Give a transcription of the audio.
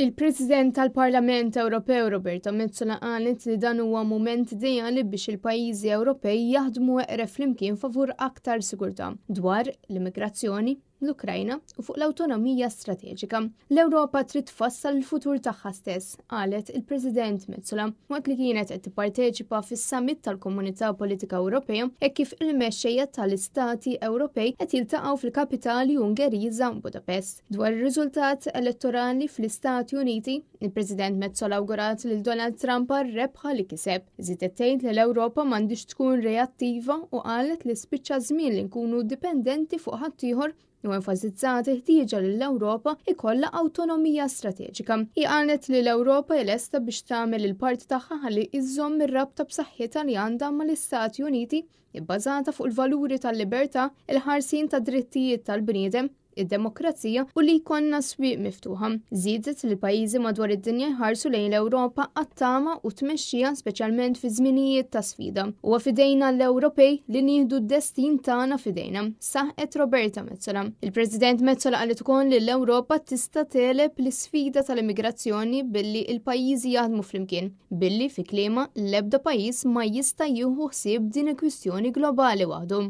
Il-President tal-Parlament Ewropew Roberta Metsola qalet li dan huwa mument ideali biex il-pajjiżi Ewropej jaħdmu eqreb flimkien favur aktar sigurtà dwar l-immigrazzjoni, l-Ukrajna u fuq l-awtonomija strateġika. L-Ewropa trid tfassal il-futur tagħha stess, qalet il-President Metsola waqt li kienet qed tipparteċipa fis-Summit tal-Komunità Politika Ewropea hekk kif il-mexxejja tal-Istati Ewropej qed jiltaqgħu fil-kapitali Ungeriża Budapest. Dwar ir-riżultat elettorali fl-Istati Uniti, il-President Metsola awgurat lil Donald Trump għar-rebħa li kiseb. Żiedet tgħid li l-Ewropa m'għandhiex tkun reattiva u qalet li spiċċa żmien li nkunu dipendenti fuq ħaddieħor u enfasizzat il-ħtieġa li l-Ewropa ikollha awtonomija strateġika. Hi qalet li l-Ewropa hi lesta biex tagħmel il-parti tagħha ħalli iżżomm ir-rabta b'saħħitha li għandha mal-Istati Uniti ibbażata fuq il-valuri tal-libertà, il-ħarsien tad-drittijiet tal-bniedem, id-demokrazija u li jkollna swieq miftuħa. Żiedet li pajjiżi madwar id-dinja jħarsu lejn l-Ewropa għat-tama u tmexxija speċjalment fi żminijiet ta' sfida. Huwa f'idejna l-Ewropej li nieħdu d-destin tagħna f'idejna, saħqet Roberta Metsola. Il-President Metsola qalet ukoll li l-Ewropa tista' tegħleb l-isfida tal-immigrazzjoni billi l-pajjiżi jaħdmu flimkien, billi fi kliemha l-ebda pajjiż ma jista' jieħu ħsieb din il-kwistjoni globali waħdu.